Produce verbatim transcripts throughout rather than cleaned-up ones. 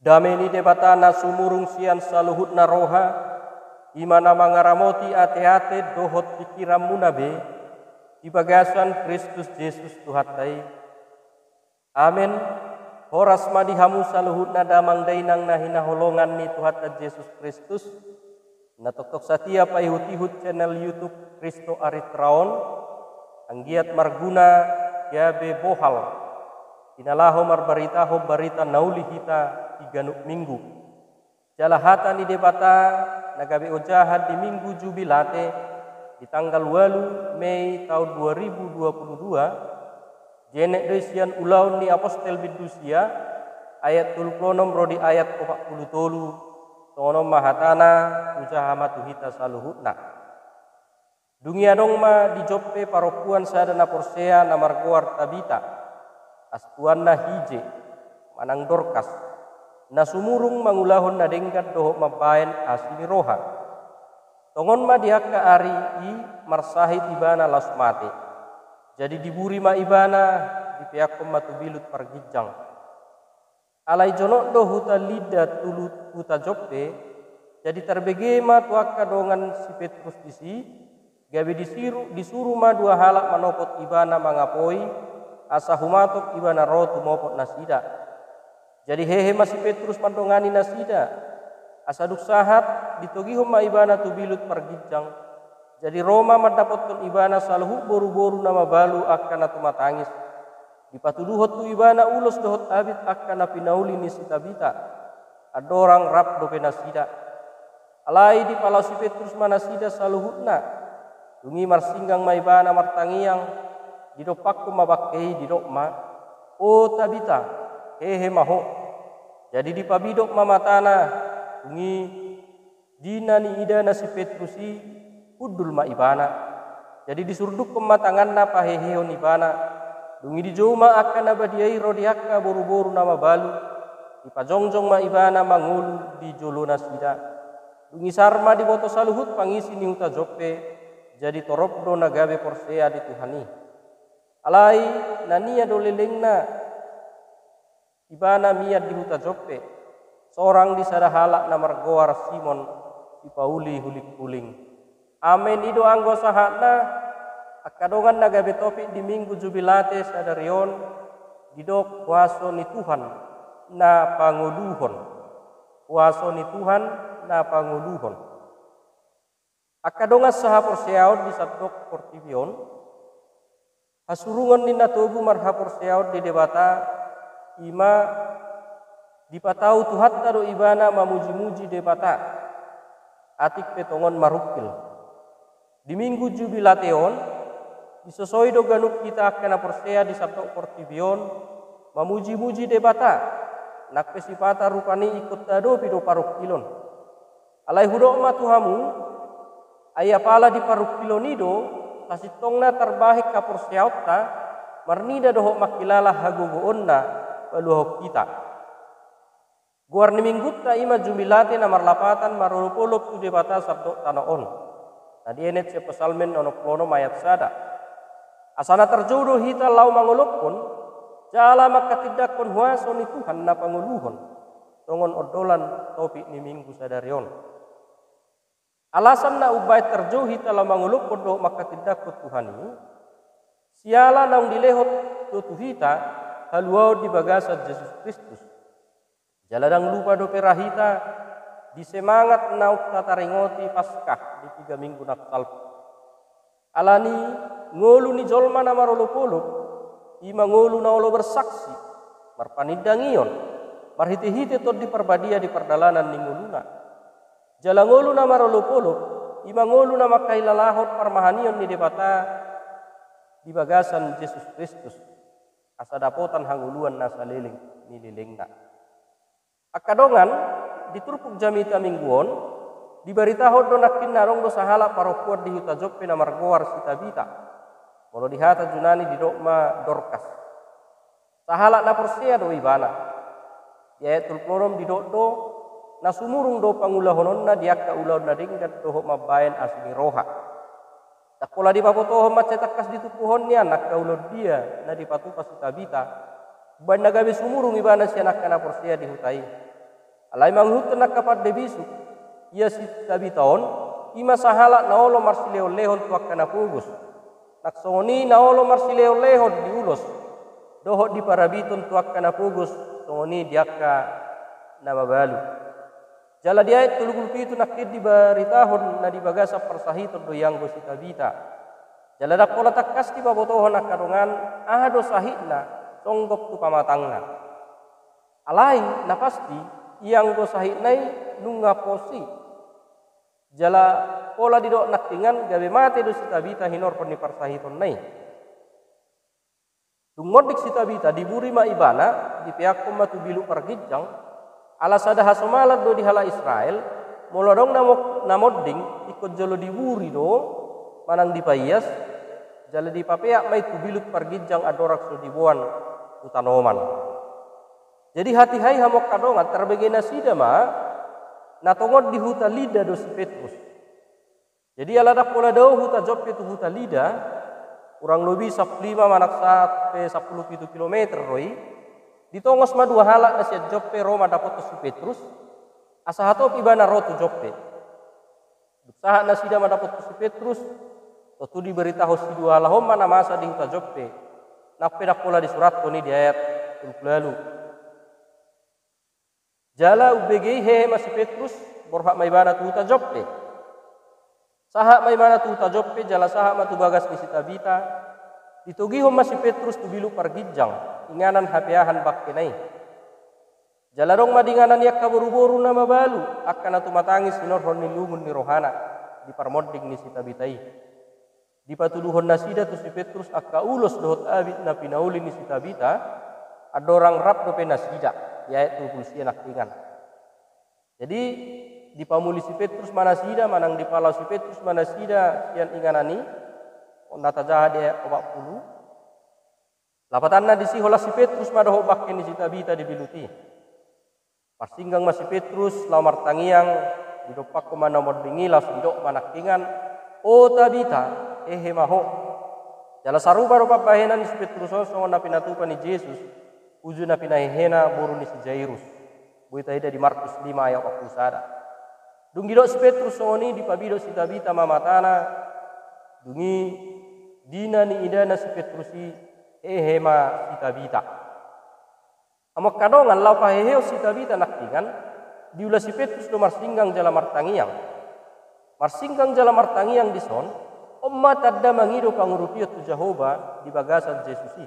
Dame ni Debata na sumurung sian saluhutna roha, i ma na mangaramoti ateate dohot pingkiranmuna be, di bagasan Kristus Jesus Tuhanta i. Amen. Horas ma di hamu saluhutna damang dainang na hinaholongan ni Tuhanta Jesus Kristus, na tongtong satia paihutihut channel YouTube Kristo Aritra on, anggiat marguna gabe bohal, di na laho marbaritahon barita na uli hita di ganup Minggu. Jala hata ni Debata na gabe ojahan di Minggu Jubilate, di tanggal ualu Mei taon dua ribu dua puluh dua, dienet do i sian Ulaon ni Apostel bindu sia, ayat tolu pulu onom ro di ayat opat pulu tolu, songon on ma hatana, hujaha ma tu hita saluhutna. Dung i adong ma di Joppe parompuan sada na porsea na margoar Tabita, astuanna Hije, manang Dorkas, na sumurung mangulahon na denggan dohot mambaen asi ni roha. Tongon ma di angka ari i marsahit ibana laos mate. Jadi diburi ma ibana, dipeakhon ma tu bilut parginjang. Alai jonok do huta Lidda tu lu-, huta Joppe, jadi tarbege ma tu angka dongan si Petrus disi, gabe disiru-, disuru ma dua halak manopot ibana mangapoi, asa humatop ibana ro tumopot nasida. Jadi hehe ma si Petrus mandongani nasida. Asa dung sahat, ditogihon ma ibana tu bilut parginjang. Jadi ro ma mandapothon ibana saluhut boruboru na mabalu angka na tumatangis. Dipatuduhon tu ibana ulos dohot abit angka na pinauli ni si Tabita. Andorang rap dope nasida. Alai dipalaosi Petrus ma nasida saluhutna. Dung i marsinggang ma ibana martangiang, didompakhon ma bangke i, didok ma, "O Tabita, hehe ma ho." Jadi dipabidok ma matana, dung i di na niidana si Petrus i, hundul ma ibana. Jadi disurdukhon ma tanganna pahehehon ibana. Dung i dijou ma angka na badia i ro di angka boruboru na mabalu. Dipajongjong ma ibana mangolu di jolo nasida. Dung i sar ma diboto saluhut pangisi ni huta Joppe, jadi torop do na gabe porsea di Tuhan i. Alai na nia do lelengna ibana mian di huta Joppe, sorang di sada halak na margoar Simon, sipauli hulinghuling. Amen. I do anggo sahatna, angka dongan na gabe topik di Minggu Jubilate sadari on, didok huaso ni Tuhan na pangoluhon. Huaso ni Tuhan na pangoluhon. Angka dongan sahaporseaon di sandok portibi on, hasurungon ni na togu marhaporseaon di Debata, i ma dipatau Tuhanta do ibana mamujimuji Debata, atik pe tongon marungkil. Di Minggu Jubilate on, disosoi do ganup hita angka na porsea di sandok portibi on, mamujimuji Debata, nang pe sipata rupani ingkon taadopi do parungkilon. Alai hudok ma tu hamu, ai apala di parungkilon i do, sasintongna tarbahen haporseaonta, marnida dohot mangkilala hagogoonna, paluahon hita. Goar ni Minggunta i ma Jubilate na marlapatan marolopolop tu Debata sandok tano on. Na dienet sian Psalmen onom pulu onom ayat sada. Asa na tarjou do hita laho mangolophon, jala manghatindanghon huaso ni Tuhan na pangoluhon. Songon ondolan topik ni Minggu sadari on. Alasan na umbahen tarjou hita laho mangolophon dohot manghatindanghon Tuhan i, siala naung dilehon do tu hita haluaon di bagasan Jesus Kristus. Jala ndang lupa dope ra hita di semangat naung tataringoti Paskah di piga minggu nang salpu. Alani ngolu ni jolma na marolopolop, i ma ngolu na olo bersaksi, marpanindangion, marhitehite Tondi Parbadia di pardalanan ni ngoluna. Jala ngolu na marolopolop, i ma ngolu na mangkahilalahon parmahanion ni Debata di bagasan Jesus Kristus, asa dapotan hangoluan na saleleng ni lelengna. Angka dongan, di turpuk jamita Minggu on, dibaritahon do nangkin na adong do sahalak parompuan di huta Joppe na margoar si Tabita. Molo di hata Junani didok ma Dorkas. Sahalak na porsea do ibana. Di ayat tolu pulu onom didok do, na sumurung do pangulahononna di angka ulaon na denggan dohot mambahen asi ni roha. Ndang pola dipabotohon mansai tangkas ditumpuhon nian angka ulaon dia na dipatupa si Tabita, umbahen na gabe sumurung ibana sian angka na porsea di huta i. Alai mangihuthon angka pande bisuk, ia si Tabita on, i ma sahalak na olo marsilehonlehon tu angka na pogos. Nang songon i na olo marsilehonlehon di ulos, dohot di parabiton tu angka na pogos, songon i di angka na mabalu. Jala di ayat tolu pulu pitu nangkin dibaritahon na di bagasan parsahiton do ianggo si Tabita. Jala ndang pola tangkas dipabotohon angka dongan, aha do sahitna, songgop tu pamatangna. Alai, na pasti, ianggo sahitna i nunga pos i. Jala pola didok nangkiningan gabe mate do si Tabita hinorhon ni parsahitonna i. Dung monding si Tabita, diburi ma ibana, dipeakhon ma tu bilut parginjang, ala sada hasomalan do di halak Israel, molo adong na mo-, na monding, ingkon jolo diburi do, manang dipaias, jala dipapeak ma i tu bilut parginjang andorang so diboan tu tanoman. Jadi hatiha i hamu angka dongan, tarbege nasida ma, na tongon di huta Lida do si Petrus. Jadi ala ndang pola dao huta Joppe tu huta Lida, kurang lobi sampulu lima manang sahat pe sampulu pitu kilometer do i, ditongos ma dua halak na sian Joppe ro mandapothon si Petrus, asa hatop ibana ro tu Joppe. Dung sahat nasida mandapothon si Petrus, tontu diberitahon si dua halak on ma na masa di huta Joppe, nang pe ndang pola disurathon i di ayat tolu pulu ualu. Jala umbege i hehe ma si Petrus, borhat ma ibana tu huta Joppe. Sahat ma ibana tu huta Joppe, jala sahat ma tu bagas ni si Tabita, ditogihon ma si Petrus tu bilut parginjang, inganan hapeahan bangkena i. Jala adong ma di inganan i angka boruboru na mabalu, angka na tumatangis hinorhon ni lungun ni rohana, di parmonding ni si Tabita i. Dipatuduhon nasida tu si Petrus angka ulos dohot abit na pinauli ni si Tabita, andorang rap dope nasida, di ayat tolu pulu sia nangkiningan. Jadi, dipamuli si Petrus ma nasida, manang dipalaho si Petrus ma nasida, sian inganan i, on na tajaha di ayat opat pulu. Lapatanna disi holan si Petrus ma dohot bangke ni si Tabita di bilut i. Marsinggang ma si Petrus, laho martangiang, didompakhon ma na monding i, laos didok ma nangkiningan, "O Tabita, hehe ma ho." Jala sarupa do pambahenan ni si Petrus on songon na pinatupa ni Jesus, uju na pinahehena boru ni si Jairus. Boi taida di Markus lima ayat opat pulu sada. Dung didok si Petrus songon i, dipabidok si Tabita ma matana, dung i di na niidana si Petrus i, hehe ma si Tabita. Hamu angka dongan, laho pahehehon si Tabita nangkiningan, diula si Petrus do marsinggang jala martangiang. Marsinggang jala martangiang dison, on ma tanda mangido pangurupion tu Jahowa di bagasan Jesus i.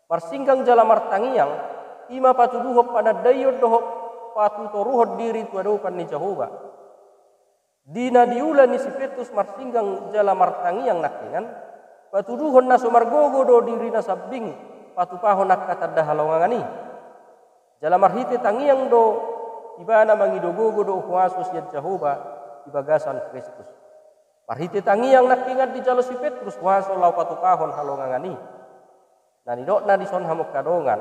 Marsinggang jala martangiang, i ma patuduhon panandaion dohot patutoruhon diri tu adopan ni Jahowa. Di na diula ni si Petrus marsinggang jala martangiang nangkiningan, patuduhon na so margogo do dirina sambing patupahon angka tanda halongangan i. Jala marhite tangiang do ibana mangido gogo dohot huaso sian Jahowa di bagasan Kristus. Marhite tangiang nangkiningan dijalo si Petrus huaso laho patupahon halongangan i. Na nidokna dison hamu angka dongan,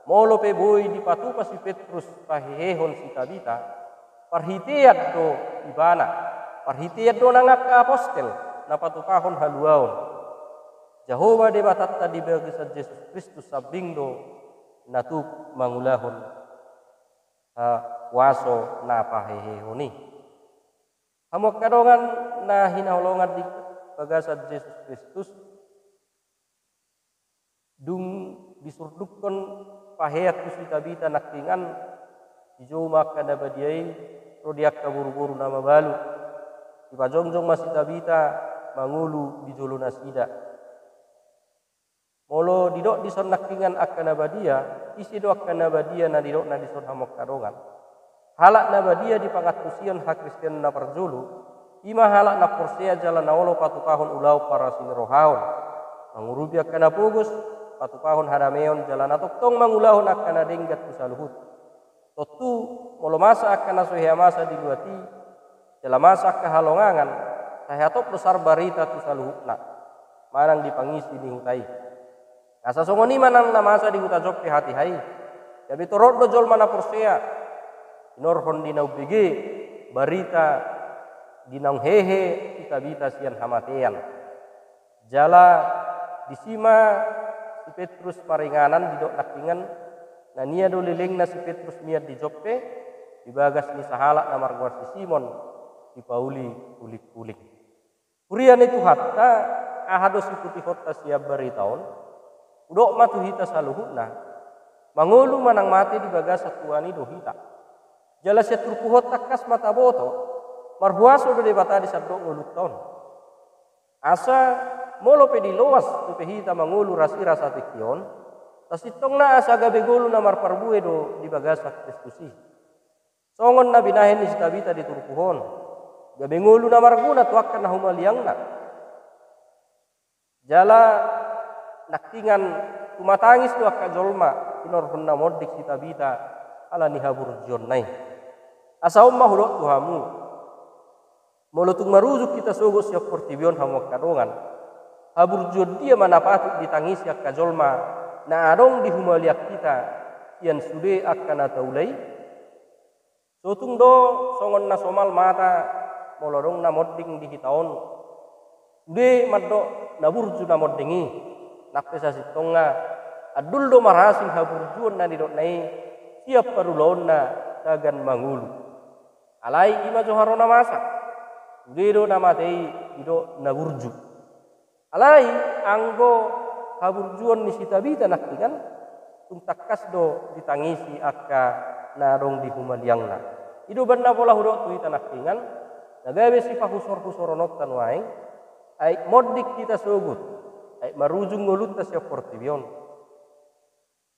molo pe boi dipatupa si Petrus pahehehon si Tabita, parhitean do ibana, parhitean do nang angka apostel na patupahon haluaon. Jahowa Debatanta di bagasan Jesus Kristus sambing do na tuk mangulahon, ha, huaso na pahehehon i. Hamu angka dongan na hinaholongan di bagasan Jesus Kristus, dung disurdungkon pahean tu si Tabita nangkiningan, dijou ma angka na badia i ro di angka boruboru na mabalu. Dipajongjong ma si Tabita mangolu di jolo nasida. Molo didok dison nangkiningan angka na badia, ise do angka na badia na nidokna dison hamu angka dongan? Halak na badia di pangantusion hakristenon na parjolo, i ma halak na porsea jala na olo patupahon ulaon parasinirohaon, mangurupi angka na pogos, patupahon hadameon jala na tongtong mangulahon angka na denggan tu saluhut. Tontu, molo masa angka na so hea masa di luat i, jala masa angka halongangan, sai hatop do sar barita tu saluhutna, manang di pangisi ni huta i. Asa songon i ma nang na masa di huta Joppe hatiha i. Gabe torop do jolma na porsea, hinorhon di na umbege barita di naung hehe si Tabita sian hamatean. Jala disi ma si Petrus maringanan, didok nangkiningan, na nia do lelengna si Petrus mian di Joppe, di bagas ni sahalak na margoar si Simon, si Pauli Huling-huling. Huria ni Tuhanta, aha do siputihonta sian barita on? Hudok ma tu hita saluhutna, mangolu manang mate di bagasan Tuhan i do hita. Jala sian turpuk on tangkas ma taboto, marhuaso do Debata di sandok ngolunta on. Asa molo pe diloas dope hita mangolu rasirasa tingki on, sasintongna asa gabe ngolu na marparbue do di bagasan Kristus i. Songon na binahen ni si Tabita di turpuk on, gabe ngolu na marguna tu angka na humaliangna. Jala nangkiningan tumatangis do angka jolma hinorhon na monding si Tabita ala ni haburjuonna i. Asa on ma hudok tu hamu. Molo tung marujung hita sogot sian portibi on hamu angka dongan, haburjuon dia ma na patut ditangisi angka jolma na adong di humaliang hita sian sude angka na taula i? So tung do songon na somal mata molo adong na monding di hita on. Sude mandok na burju na monding i, nang pe sasintongna andul do marasing haburjuon na nidokna i sian parulaonna tagan mangolu. Alai i ma jo haroro na masa. Sude do na mate i didok na burju. Alai anggo haburjuon ni si Tabita nangkiningan, tung tangkas do ditangisi angka na adong di humaliangna. I do umbahen na pola hudok tu hita nangkiningan, na gabe sipahusorhusorononta nuaeng, aek monding hita sogot, aek marujung ngolunta sian portibi on.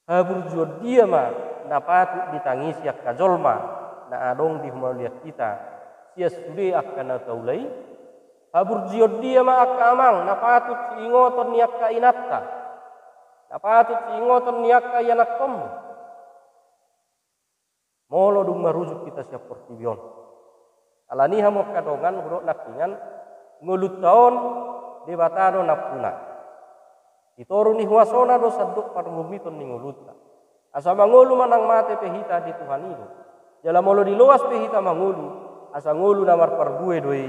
Haburjuon dia ma na patut ditangisi angka jolma na adong di humaliang hita sian sude angka na taula i? Haburjuon dia ma angka amang na patut siingoton ni angka inanta, na patut siingoton ni angka ianakhonmu? Molo dung marujung hita sian portibi on. Ala ni i hamu angka dongan, hudok nangkiningan, ngolunta on Debata do nampuna. Di toru ni huasona do sandok parbumiton ni ngolunta. Asa mangolu manang mate pe hita di Tuhan i do. Jala molo diloas pe hita mangolu, asa ngolu na marparbue do i,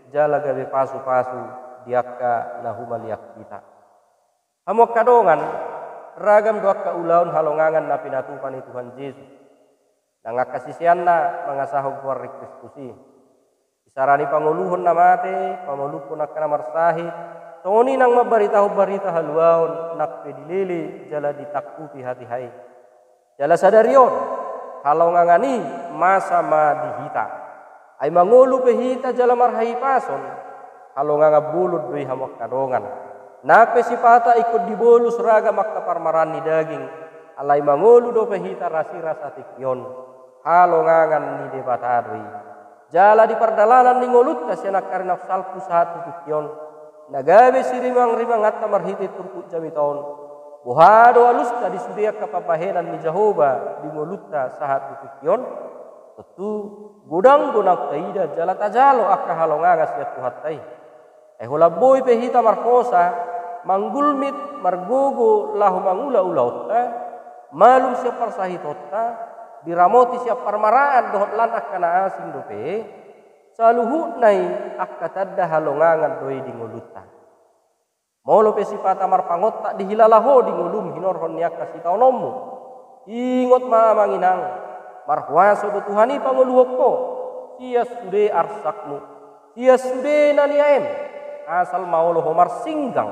jala gabe pasupasu di angka na humaliang hita. Hamu angka dongan, ragam do angka ulaon halongangan na pinatupa ni Tuhan Jesus. Nang angka siseanna mangasahon goar ni Kristus i. Isarani pangoluhon na mate, pamolungkon angka na marsahit, songon i nang mambaritahon barita haluaon nang pe dilele jala ditangkupi hatiha i. Jala sadari on, halongangan i masa ma di hita. Ai mangolu pe hita jala marhahipason, halongangan bolon do i hamu angka dongan. Nang pe sipata ingkon dibolus ragam angka parmaraan ni daging, alai mangolu dope hita rasirasa tingki on, halongangan ni Debata do i. Jala di pardalanan ni ngolunta sian angka ari na salpu sahat tu tingki on, na gabe sirimangarimanganta marhite turpuk jamita on, boha do alusta di sude angka pambahenan ni Jahowa di ngolunta sahat tu tingki on? Tontu godang do naung taida jala tajalo angka halongangan sian Tuhanta i. Ai holan boi pe hita marhosa, manggulmit, margogo laho mangula ulaonta, malum sian parsahitonta, diramoti sian parmaraan dohot lan angka na asing dope, saluhutna i angka tanda halongangan do i di ngolunta. Molo pe sipata marpangontak dihilala ho di ngolum hinorhon ni angka sitaononmu, ingot ma amang inang, marhuaso do Tuhan i pangoluhon ho sian sude arsakmu, sian sude na niaem, asal ma olo ho marsinggang,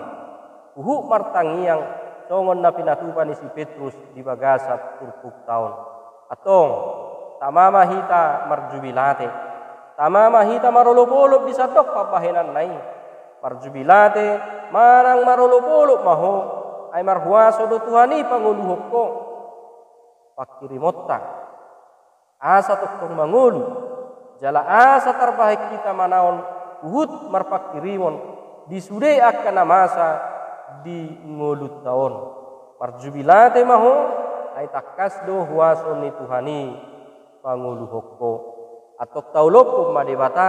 huhut martangiang, songon na pinatupa ni si Petrus di bagasan turpukta on. Antong, tama ma hita marjubilate, tama ma hita marolopolop di sandok pambahenanna i. Marjubilate manang marolopolop ma ho, ai marhuaso do Tuhan i pangoluhon ho pangkirimonta. Asa tongtong mangolu, jala asa tarbahen hita manaon huhut marpangkirimon di sude angka na masa di ngolunta on. Marjubilate ma ho, ai tangkas do huaso ni Tuhan i pangoluhon ho. Antong taulomhon ma Debata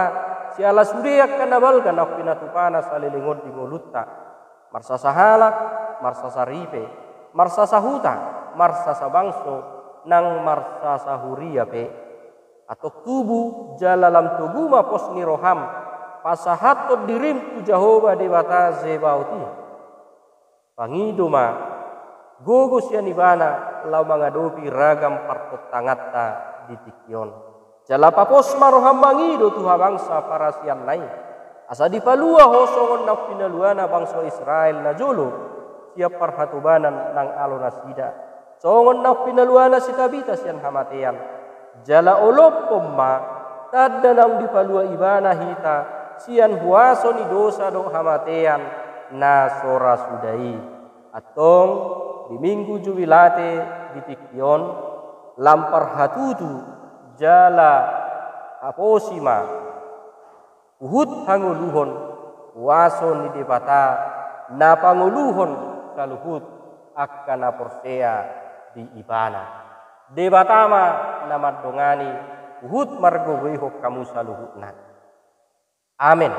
siala sude angka na balga naung pinatupana saleleng on di ngolunta. Marsasa halak, marsasa ripe, marsasa huta, marsasa bangso, nang marsasa huria pe. Antong tubu jala lam togu ma pos ni roham, pasahathon dirim tu Jahowa Debata Zebaot i. Pangido ma gogo sian Ibana laho mangadopi ragam partontanganta di tingki on. Jala papos ma roham mangido tu habangsa parasianna i, asa dipalua ho songon na pinaluana bangso Israel najolo sian parhatobanan nang alo nasida, songon na pinaluana si Tabita sian hamatean. Jala olophon ma tanda naung dipalua ibana hita sian huaso ni dosa dohot hamatean na so ra suda i. Antong di Minggu Jubilate di tingki on, lam parhatutu jala haposi ma huhut hangoluhon huaso ni Debata na pangoluhon saluhut angka na porsea di Ibana. Debata ma na mandongani huhut margogoihon hamu saluhutna. Amen.